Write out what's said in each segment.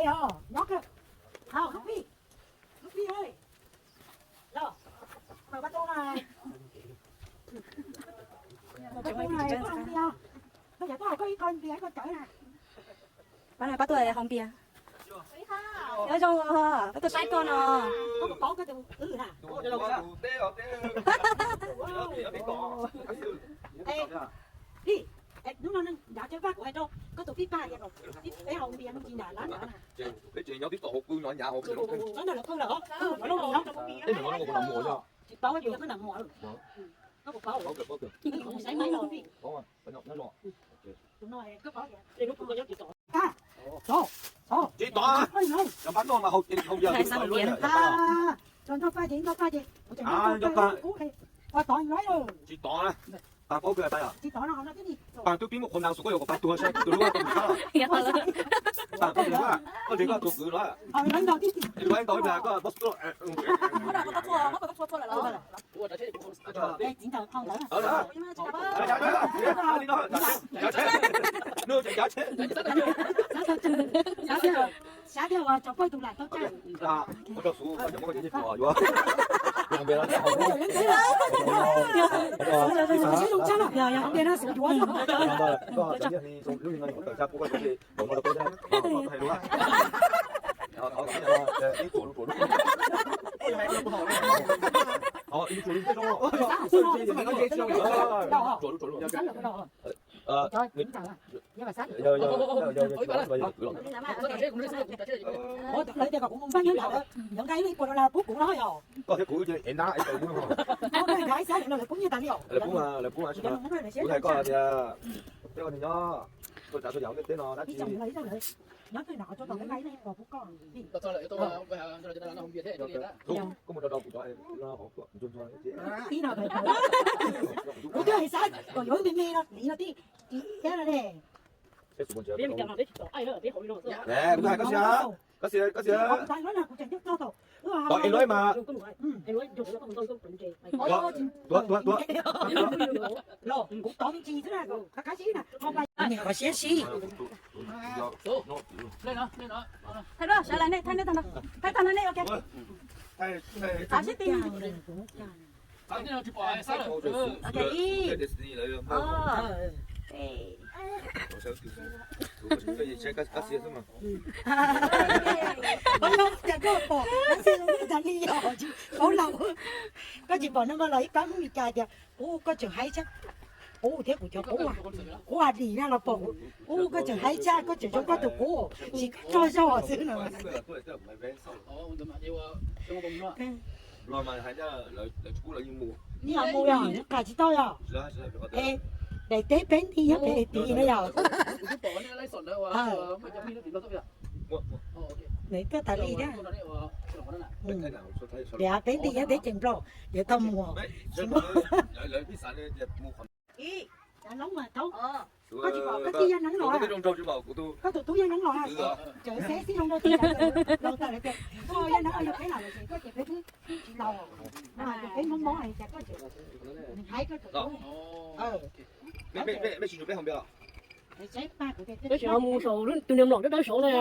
Nyob kawg. Hau, Hub Phi. Hub Phi ơi. Los. Mời ba Tuân này. Mời ba Tuân này, có hồng bia không? Tôi chở tôi học có ít con bia con chở nè. Pab no pab tuaj haus npias. Nyob zoo, pab tuaj saib koj no. Koj puas paub koj tus kwv na? Ê, hnub no nrad tsev vaj kuv hais rau koj tus phij paj tias peb haus npias no tsis nram lab nrad na. Tsis paub tias koj nram muam. Koj puas paub? Saib maiv los. Tus no, koj paub tias. Tsis tom, tsis tom. Ntog paj ces ntog paj ces. Ntog paj. Tsis tom. Paj paub kawg paj yom. Paj twb pib muaj qhua ntaus xwb koj yuav kom paj tuag saib tus lub tus sab. Paj koj, koj nrhiav koj tus kwv los. Luag ib ntaus ib plag koj. Xav thiaj ua tso poj tus lam tau tsa. Ua, lawv tias kom kuv mus npaj nyob nram, yuav nqa ib puas dollar pub kuv no yog. Koj thiab kuv ces ev nab ev taws pub no. Lawv pub mas, lawv pub mas, kuv hais koj tias, peb ua nyob, tuaj tsav tuaj yam ntiaj teb no dab tsi. Nyob twg nram qhov tsua tau nqa ib puas pub koj. Koj mus rau rau kuv cov no hov kuv ntsuag ntsuag. Kuv twb hais xav kom yuav me me no, li no tib, tsis iab no ne. Kuv hais koj xwb, koj xwb, koj xwb. Kom es lawv mas. Tuav, tuav, tuav. Los kuv tov me ntsis xwb na, qab qab sib na. Qhov siab sib. Thaij duab, sawv daws nej thaij nej tag no, thaij tag no nej ua ke. Xav sib ti. Ok, ib, ob, peb. Koj pom, koj tsis pom, koj tsis pom no mas los ib pab Hmoob Mes Kas tias, ub, koj tseem haib tshaj. Ub, thiab kuv cov qub, qub Adidas na los pom, ub, koj tseem haib tshaj, koj tseem zoo koj tus qub, tsis koj tso zog xwb no. Mus yog mus yog qas tsis tau yog. Es daim teb peb nti nyob pem tim no yog. Nws tuaj tas li thiab. Tias peb nti nyob peb ces nplog yuav tau mus. Koj tsis pom koj tij yaj neeb los, koj tus tub yaj neeb los, tseem xeb xib zoo rau tij laug tas lawm tias koj yaj neeb yog peb los lawm ces koj ces peb twb tsis laus, peb mob mob cas koj tseem haib koj tus tub. Peb tsis mus saum tus niag mlom dawb dawb saud ne.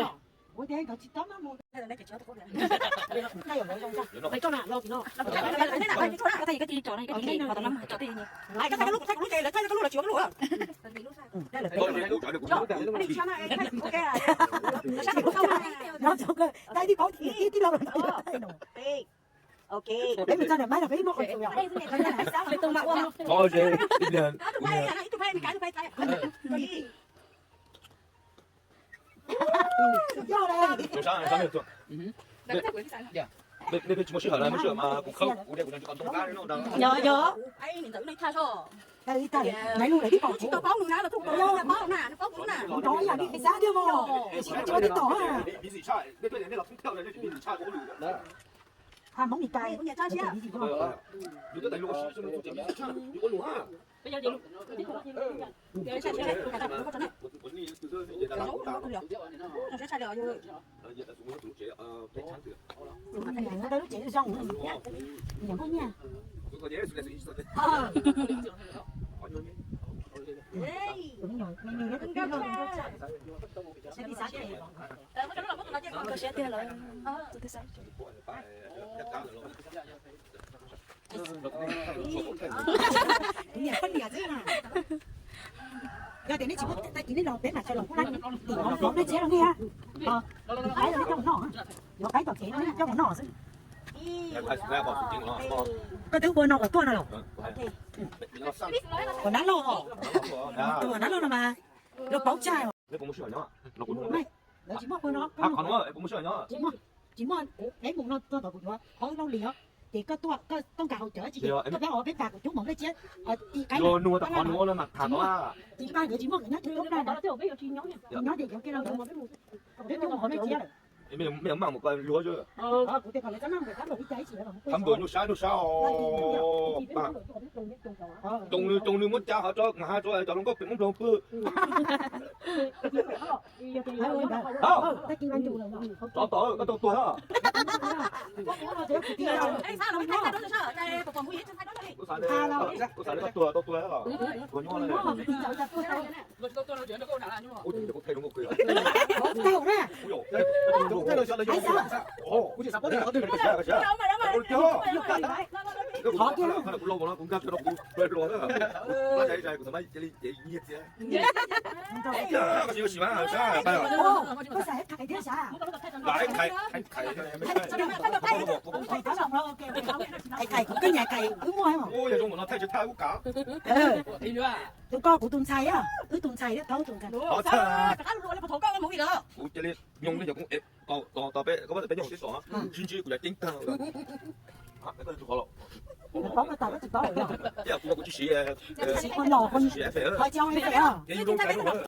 Tus sab, sab nej tuaj. Nej pheej tsis muaj sij hawm na, muaj sij hawm mas kuv khawb kuv de kuv cov ntoo qab no. Yog, yog. Tsis tau paub nws na, los tau paub na, paub nws na. Kuv rov ib yam li xab thiab mog, tsis tau tib tom na. Hmoob Mes Kas. Lub tsev zoo, nyiam nyiam nyiam. Niam poj niam xwb na. Yog tias neb tsis muaj tag kis neb los peb mam sawv los pub lab tim no pov neb tsev los nej. Yuav qaib los neb coj mus noj, yuav qaib tom kev no neb coj mus noj xwb. Koj twb ua no kom tuaj no los? Kom nab loj, kom nab loj no mas lawv paub tshaj. Lawv tsis muaj, tsis muaj, peb mus no txog tom kuv yuav qhov Lauj Lis os, ces koj tuaj koj nqa hauv cawv tsis, koj pab os peb pas kuv cub mov nplej tsiab, ti qaib, ti paj nkawd tsis muaj nkawd nyob tub nyob na, nyob ces cov kiag no peb cub mov nplej tsiab lawm. Mej maj mus koj luag xwb. Thab npawg nyuaj sab nyuaj sab os. Coob nws, coob nws muab ca hov tso, mas hov tso cov hluas nkauj pem Hmoob Nplog pw. Tsov tom koj tau tuag. Kuv xav li koj tuag tau tuag. Ua nyuaj li. Tus koj kuv tus ntxhais, wb tus ntxhais thiab thaub tus ntxhais. Kuv cia li nyoog li cov koob tos peb, koj pab peb nyoog sib tom, sib ntsib kuv cov ceeb tag. Kuv tsis siv, kuv tsis siv.